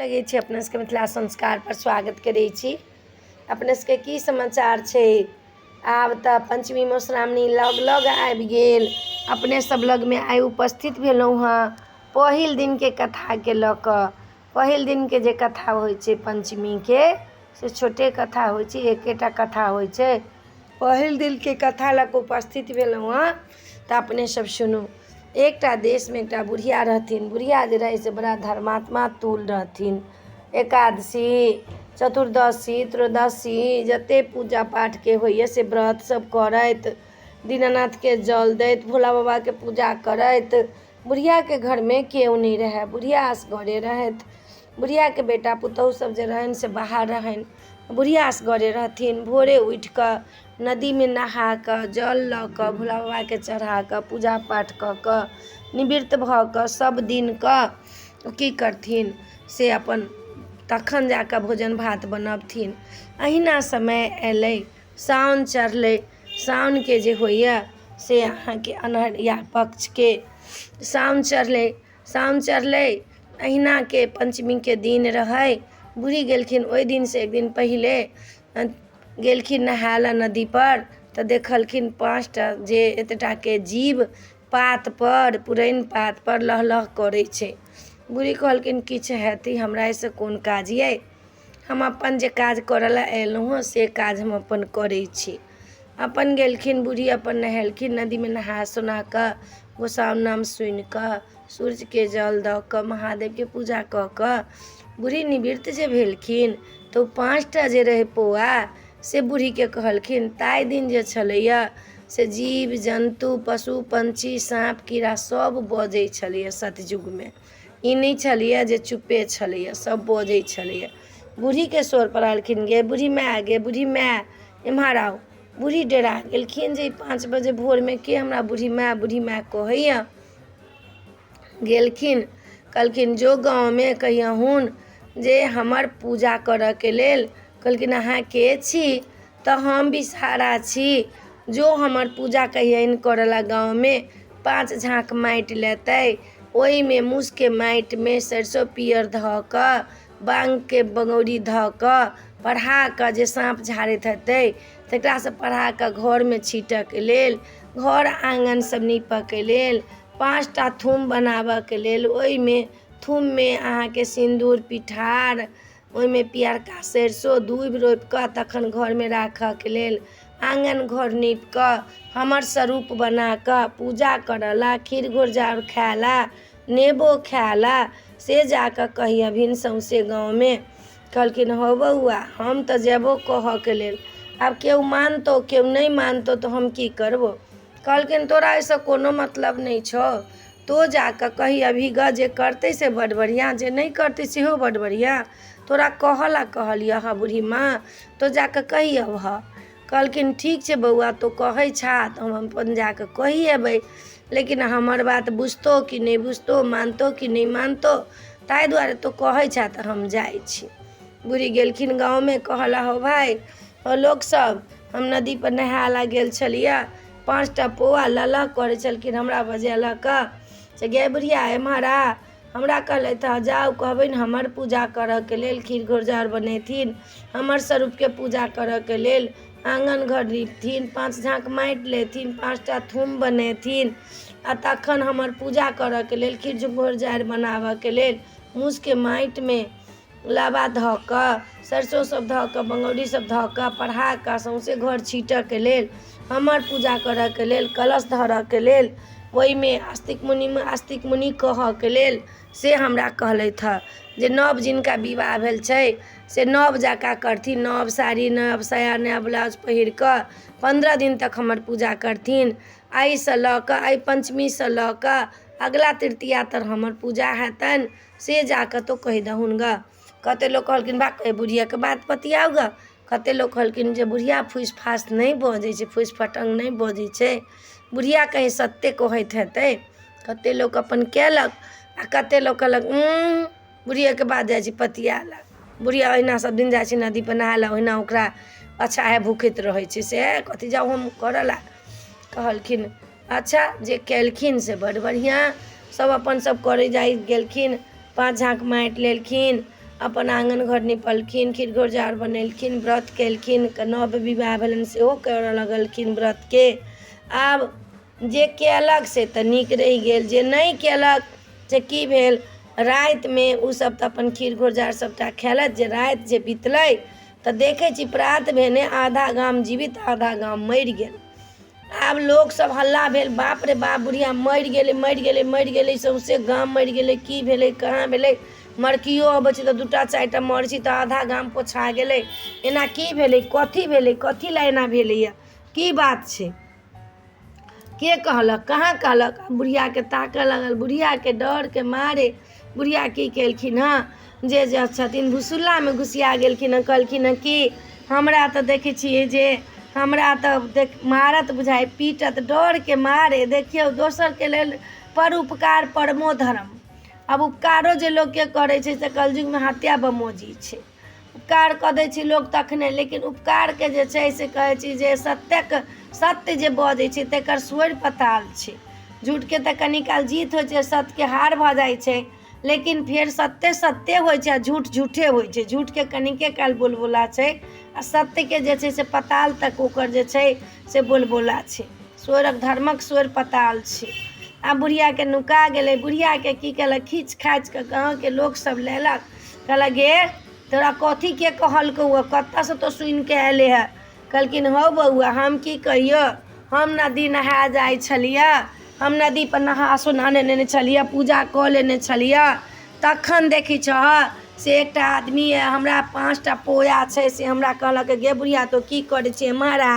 लगै छी अपना सबके मिथिला संस्कारपर स्वागत करै छी। अपने सबके की समाचार छै? आब तऽ पञ्चमी मधुश्रावणी लग लग आबि गेल। अपने सब लगमे आइ उपस्थित भेलहुँ हँ पहिल दिनके कथाके लऽ कऽ। पहिल दिनके जे कथा होइ छै पञ्चमीके, से छोटे कथा होइ छै, एकेटा कथा होइ छै। पहिल दिनके कथा लऽ कऽ उपस्थित भेलहुँ हँ, तऽ अपने सब सुनू। एकटा देशमे एकटा बुढ़िया रहथिन। बुढ़िया जे रहै से बड़ा धर्मात्मा तुल रहथिन। एकादशी, चतुर्दशी, त्रयोदशी, जतेक पूजा पाठके होइए से व्रत सब करैत, दीनानाथके जल दैत, भोला बाबाके पूजा करैत। बुढ़ियाके घरमे केओ नहि रहै, बुढ़िया असगरे रहथि। बुढ़ियाके बेटा पुतहु सब जे रहनि से बाहर रहनि, बुढ़िया असगरे रहथिन। भोरे उठि कऽ नदीमे नहा कऽ, जल लऽ कऽ, भोला बाबाके चढ़ा कऽ, पूजा पाठ कऽ कऽ, निवृत्त भऽ कऽ सभ दिनके की करथिन से अपन तखन जा कऽ भोजन भात बनबथिन। अहिना समय अयलै, साओन चढ़लै। साओनके जे होइए से अहाँके अन्हरिया पक्षके साओन चढ़लै। साओन चढ़लै, अहिनाके पञ्चमीके दिन रहै। बूढ़ी गेलखिन ओहि दिनसँ एक दिन पहिले गेलखिन नहाय लए नदीपर, तऽ देखलखिन 5टा जे एतेटाके जीव पातपर, पुरैन पातपर लह लह करै छै। बूढ़ी कहलखिन, किछु हेतै, हमरा एहिसँ कोन काज अइ? हम अपन जे काज करय लए एलहुँ हँ से काज हम अपन करै छी। अपन गेलखिन बूढ़ी, अपन नहेलखिन नदीमे। नहा सोना कऽ, गोसाउन नाम सुनि कऽ, सूर्यके जल दऽ कऽ, महादेवके पूजा कऽ कऽ बूढ़ी निवृत्त जे भेलखिन, तऽ ओ 5टा जे रहै पौआ से बूढ़ीके कहलखिन, ताहि दिन जे छलैए से जीव जन्तु, पशु पंछी, साँप कीड़ा सभ बजै छलैए। सतयुगमे ई नहि छलैए जे चुप्पे छलैए, सभ बजै छलैए। बूढ़ीके शोर पड़लखिन, गे बूढ़ी माय, गे बूढ़ी माय, एम्हर आउ। बूढ़ी डेरा गेलखिन जे ई 5 बजे भोरमे के हमरा बूढ़ी माय बूढ़ी माय कहैए। गेलखिन, कहलखिन, जो गाँवमे कहियहुन जे हमर पूजा करयके लेल। कहलखिन, अहाँ के छी? तऽ हम विषहारा छी। जो हमर पूजा कहियनि करय लए गाँवमे। 5 झाँक माटि लेतै, ओहिमे मूसके माटिमे सरिसो पियर धऽ कऽ, बाङ्गके बगौरी धऽ कऽ, पढ़ा कऽ, जे साँप झाड़ैत हेतै तकरासँ पढ़ा कऽ घरमे छीटयके लेल, घर आङ्गन सब नीपयके लेल, 5टा थुम बनाबयके लेल, ओहिमे थुममे अहाँके सिन्दूर पिठार, ओहिमे पियरका सरिसो दूबि रोपि कऽ तखन घरमे राखयके लेल, आङ्गन घर नीप कऽ, हमर स्वरूप बना कऽ पूजा करय लए, खीर घोरजाउर खाय लए, नेबो खाय लए, से जा कऽ कहि अबहिन सौँसे गाँवमे। कहलखिन, हौ बौआ, हम तऽ जेबो कहऽके लेल, आब केओ मानतौ केओ नहि मानतौ तऽ हम की करबौ? कहलखिन, तोरा एहिसँ कोनो मतलब नहि छौ, तो जा कऽ कही अबही गऽ। जे करतै से बड्ड बढ़िआँ, जे नहि करतै सेहो बड्ड बढ़िआँ। तोरा कहऽ लए कहलिअ हँ बूढ़ी माँ, तो जा कऽ कहि अबहऽ। कहलखिन, ठीक छै बौआ, तू कहै छह तऽ हम अपन जा कऽ कहि अयबै, लेकिन हमर बात बुझतौ कि नहि बुझतौ, मानतौ कि नहि मानतौ, ताहि दुआरे तू कहै छह तऽ हम जाइ छी। बूढ़ी गेलखिन गाँवमे कहऽ लए, हौ भाय, हौ लोकसभ, हम नदीपर नहाय लए गेल छलियै, 5टा पौआ ललह करै छलखिन। हमरा बजेलक से गे बुढ़िया, एम्हर आ। हमरा कहलथि हँ, जाउ कहबनि हमर पूजा करयके लेल, खीर घोरजाउर बनेथिन, हमर स्वरूपके पूजा करयके लेल, आङ्गन घर नीपथिन, 5 झाँक माटि लेथिन, 5टा थुम बनेथिन, आ तखन हमर पूजा करयके लेल, खीर घोरजाउर बनाबयके लेल, मूसके माटिमे लाबा धऽ कऽ, सरिसो सब धऽ कऽ, बङ्गौरी सब धऽ कऽ, पढ़ा कऽ सौँसे घर छीटऽके लेल, हमर पूजा करऽके लेल, कलश धरऽके लेल, ओहिमे आस्तिक मुनिमे आस्तिक मुनि कहऽके लेल, से हमरा कहलथि हँ जे नव जिनका विवाह भेल छै से नव जकाँ करथिन, नव साड़ी, नव साया, नया ब्लाउज पहिर कऽ 15 दिन तक हमर पूजा करथिन। एहिसँ लऽ कऽ, एहि पञ्चमीसँ लऽ कऽ अगिला तृतीया तक हमर पूजा हेतनि, से जा कऽ तोँ कहि दहुन गऽ। कतेक लोक कहलखिन, भक, एहि बुढ़ियाके बात पतियाउ गऽ। कतेक लोक कहलखिन जे बुढ़िया फूसि फासि नहि बजै छै, फूसि फटङ्ग नहि बजै छै, बुढ़िया कहीँ सत्ते कहैत हेतै। कतेक लोक अपन कयलक आ कतेक लोक कहलक, ऊँह, बुढ़ियाके बात जाइ छी पतिया लए, बुढ़िया ओहिना सभ दिन जाइ छै नदीपर नहाय लए, ओहिना ओकरा अछाहे भूखैत रहै छै, से कथी जाउ हम करऽ लए। कहलखिन, अच्छा, जे केलखिन से बड्ड बढ़िआँ। सभ अपन सभ करै जाइ गेलखिन। 5 झाँक माटि लेलखिन, अपन आङ्गन घर निपलखिन, खीर घोरजाउर बनेलखिन, व्रत केलखिन। नव विवाह भेलनि सेहो करय लगलखिन व्रतके। आब जे कयलक से तऽ नीक रहि गेल, जे नहि कयलक से की भेल, रातिमे ओसभ तऽ अपन खीर घोरजाउर सभटा खेलथि। जे राति जे बितलै तऽ देखै छी प्रात भेने आधा गाम जीवित आधा गाम मरि गेल। आब लोकसभ हल्ला भेल, बाप रे बाप, बुढ़िया मरि गेलै, मरि गेलै, मरि गेलै, सौँसे गाम मरि गेलै। की भेलै, कहाँ भेलै? मरकियो अबै छै तऽ 2टा 4टा मरै छै तऽ आधा गाम पोछा गेलै। एना की भेलै, कथी भेलै, कथी लए एना भेलैए, की बात छै, के कहलक, कहाँ कहलक? बुढ़ियाके ताकऽ लागल। बुढ़ियाके डरके मारे बुढ़िया की केलखिन हँ, जे जे छथिन भुसुल्लामे घुसिया गेलखिन हँ। कहलखिन हँ कि हमरा तऽ देखै छियै जे हमरा तऽ देख मारत, बुझाइ पीटत, डरके मारे। देखियौ, दोसरके लेल पर उपकार परमो धर्म। आब उपकारो जे लोकके करै छै से कलयुगमे हत्या बमोजी छै। उपकार कऽ दै छै लोक तखने, लेकिन उपकारके जे छै से कहै छी जे सत्यक सत्य जे बजै छै तकर स्वर पताल छै। झूठके तऽ कनि काल जीत होइ छै, सत्यके हार भऽ जाइ छै, लेकिन फेर सत्य सत्य होइ छै आ झूठ झूठे होइ छै। झूठके कनिके काल बोलबोला छै आ सत्यके जे छै से पताल तक ओकर जे छै से बोलबोला छै। स्वरक धर्मक स्वर पताल छै। आब बुढ़ियाके नुका गेलै। बुढ़ियाके की केलक, खींच खाँचि कऽ गाँवके लोकसभ लेलक, कहलक गे तोरा कथीके कहलकौ हँ, कतऽसँ तो सुनिके अयले हँ? कहलखिन हौ बौआ, हम की कहियौ, हम नदी नहाय जाइ छलियै, हम नदीपर नहा सोना लेने छलियै, पूजा कऽ लेने छलियै, तखन देखै छह से एकटा आदमी हमरा 5टा पोया छै से हमरा कहलक गे बुढ़िया तो की करै छियै मारा।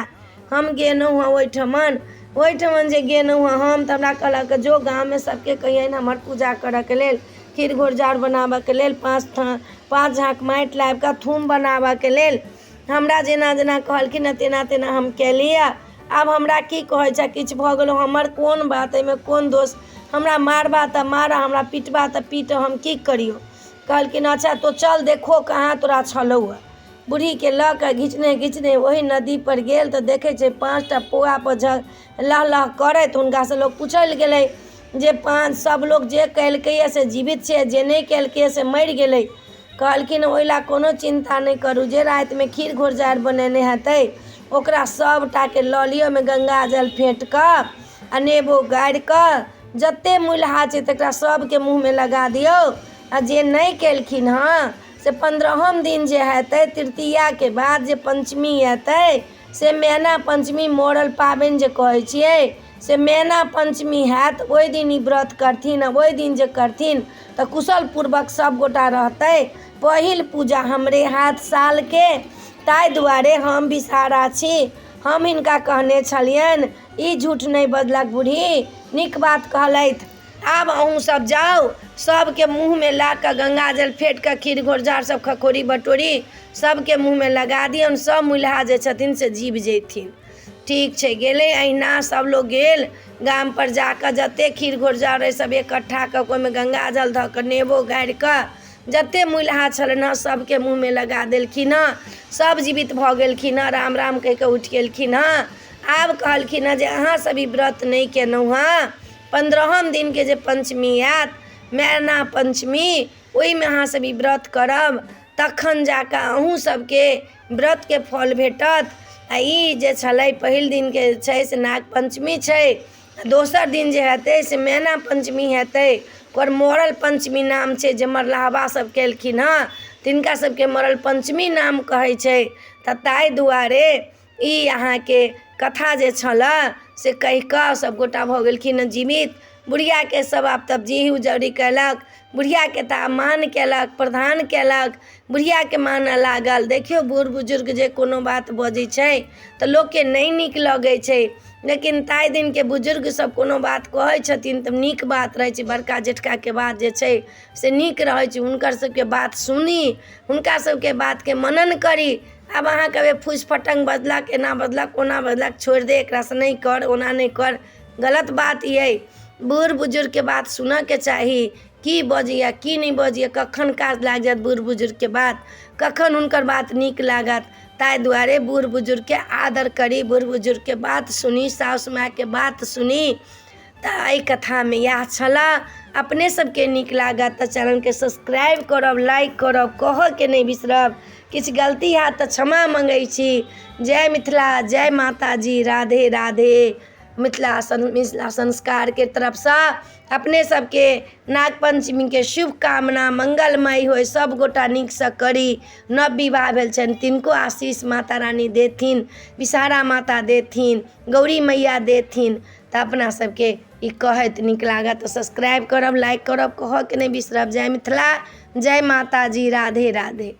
हम गेलहुँ हँ ओहिठमन, ओहिठमन जे गेलहुँ हँ हम तऽ हमरा कहलक जो गाममे सबके कहियनि हमर पूजा करऽके लेल, खीर घोरजाउर बनाबऽके लेल, 5 थान 5 झाँक माटि लाबि कऽ थूम बनाबऽके लेल। हमरा जेना जेना कहलखिन हँ तेना तेना हम केलियै। आब हमरा की कहै छै, किछु भऽ गेलौ, हमर कोन बात, एहिमे कोन दोष? हमरा मारबा तऽ मारऽ, हमरा पिटबा तऽ पीटऽ, हम की करियौ? कहलखिन अच्छा तो चल, देखो कहाँ तोरा छलौ हँ। बूढ़ीके लऽ कऽ घिचने घिचने ओहि नदीपर गेल तऽ देखै छै 5टा पौआपर लह लह करैत। हुनकासँ लोक पूछय लए गेलै जे पाँच सभ लोक जे केलकैए से जीवित छै, जे नहि केलकैए से मरि गेलै। कहलखिन ओहि लए कोनो चिन्ता नहि करू, जे रातिमे खीर घोरजाउर बनेने हेतै ओकरा सभटाके लऽ लिअ, ओहिमे गङ्गाजल फेँट कऽ आ नेबो गारि कऽ जतेक मुइलहा छै तकरा सभके मुँहमे लगा दियौ। आ जे नहि केलखिन हँ से 15म दिन जे हेतै, तृतीयाके बाद जे पञ्चमी एतै से मैना पञ्चमी, मरल पाबनि जे कहै छियै से मैना पञ्चमी हैत, ओहि दिन ई व्रत करथिन। आ ओहि दिन जे करथिन तऽ कुशल पूर्वक सभगोटा रहतै। पहिल पूजा हमरे हैत सालके, ताहि दुआरे हम विषहारा छी। हम हिनका कहने छलियनि, ई झूठ नहि बजलक बूढ़ी, नीक बात कहलथि। आब अहूँ सब जाउ, सबके मुँहमे ला कऽ गङ्गाजल फेँट कऽ खीर घोरजाउर सब खखोरी बटोरी सबके मुँहमे लगा दियौन, सब मुइलहा जे छथिन से जीव जयथिन। ठीक छै, गेलै अहिना सब लोग गेल गामपर जाकऽ जते खीर घोरजाउर रहै सब इकट्ठा कऽ कऽ ओहिमे गङ्गाजल धऽ कऽ नेबो गारि कऽ जते मुइलहा छलनि हँ सबके मुँहमे लगा देलखिन हँ। सब जीवित भऽ गेलखिन हँ, राम राम कहि कऽ उठि गेलखिन हँ। आब कहलखिन हँ जे अहाँ सब ई व्रत नहि केलहुँ हँ, 15म दिनके जे पञ्चमी आयत मैना पञ्चमी, ओहिमे अहाँ सब ई व्रत करब, तखन जाकऽ अहूँ सबके व्रतके फल भेटत। आ ई जे छलै पहिल दिनके छै से नाग पञ्चमी छै, दोसर दिन जे हेतै से मैना पञ्चमी हेतै, ओकर मरल पञ्चमी नाम छै। जे मरलाहबा सब केलखिन हँ तिनका सबके मरल पञ्चमी नाम कहै छै। तऽ ताहि दुआरे ई अहाँके कथा जे छलए से कहि कऽ सभगोटा भऽ गेलखिन हँ जीवित। बुढ़ियाके सब आब तब जी उजौरी कयलक, बुढ़ियाके तऽ आब मान कयलक, प्रधान कयलक, बुढ़ियाके मानऽ लागल। देखियौ बूढ़ बुजुर्ग जे कोनो बात बजै छै तऽ लोकके नहि नीक लगै छै, लेकिन ताहि दिनके बुजुर्ग सब कोनो बात कहै छथिन तऽ नीक बात रहै छै। बड़का जेठकाके बात जे छै से नीक रहै छै, हुनकर सबके बात सुनी, हुनका सबके बातके मनन करी। आब अहाँ कहबै फूसि फटङ्ग बजलक, एना बजलक, ओना बजलक, छोड़ि दे, एकरासँ नहि कर, ओना नहि कर, गलत बात अइ। बूढ़ बुजुर्गके बात सुनऽके चाही, की बजैए की नहि बजैए, कखन काज लागि जायत बूढ़ बुजुर्गके बात, कखन हुनकर बात नीक लागत। ताहि दुआरे बूढ़ बुजुर्गके आदर करी, बूढ़ बुजुर्गके बात सुनी, साउस मायके बात सुनी। तऽ एहि कथामे इएह छलए। अपने सबके नीक लागत तऽ चैनलके सब्सक्राइब करब, लाइक करब, कहऽके नहि बिसरब। किछु गलती हैत तऽ क्षमा मङ्गै छी। जय मिथिला, जय माताजी, राधे राधे। मिथिला मिथिला संस्कारके तरफसँ अपने सबके नाग पञ्चमीके शुभकामना, मङ्गलमय होइ, सब गोटा नीकसँ करी। नव विवाह भेल छनि तिनको आशीष माता रानी देथिन, विषहारा माता देथिन, गौरी मैया देथिन। तऽ अपना सबके ई कहैत नीक लागत तऽ सब्सक्राइब करब, लाइक करब, कहऽके नहि बिसरब। जय मिथिला, जय माताजी, राधे राधे।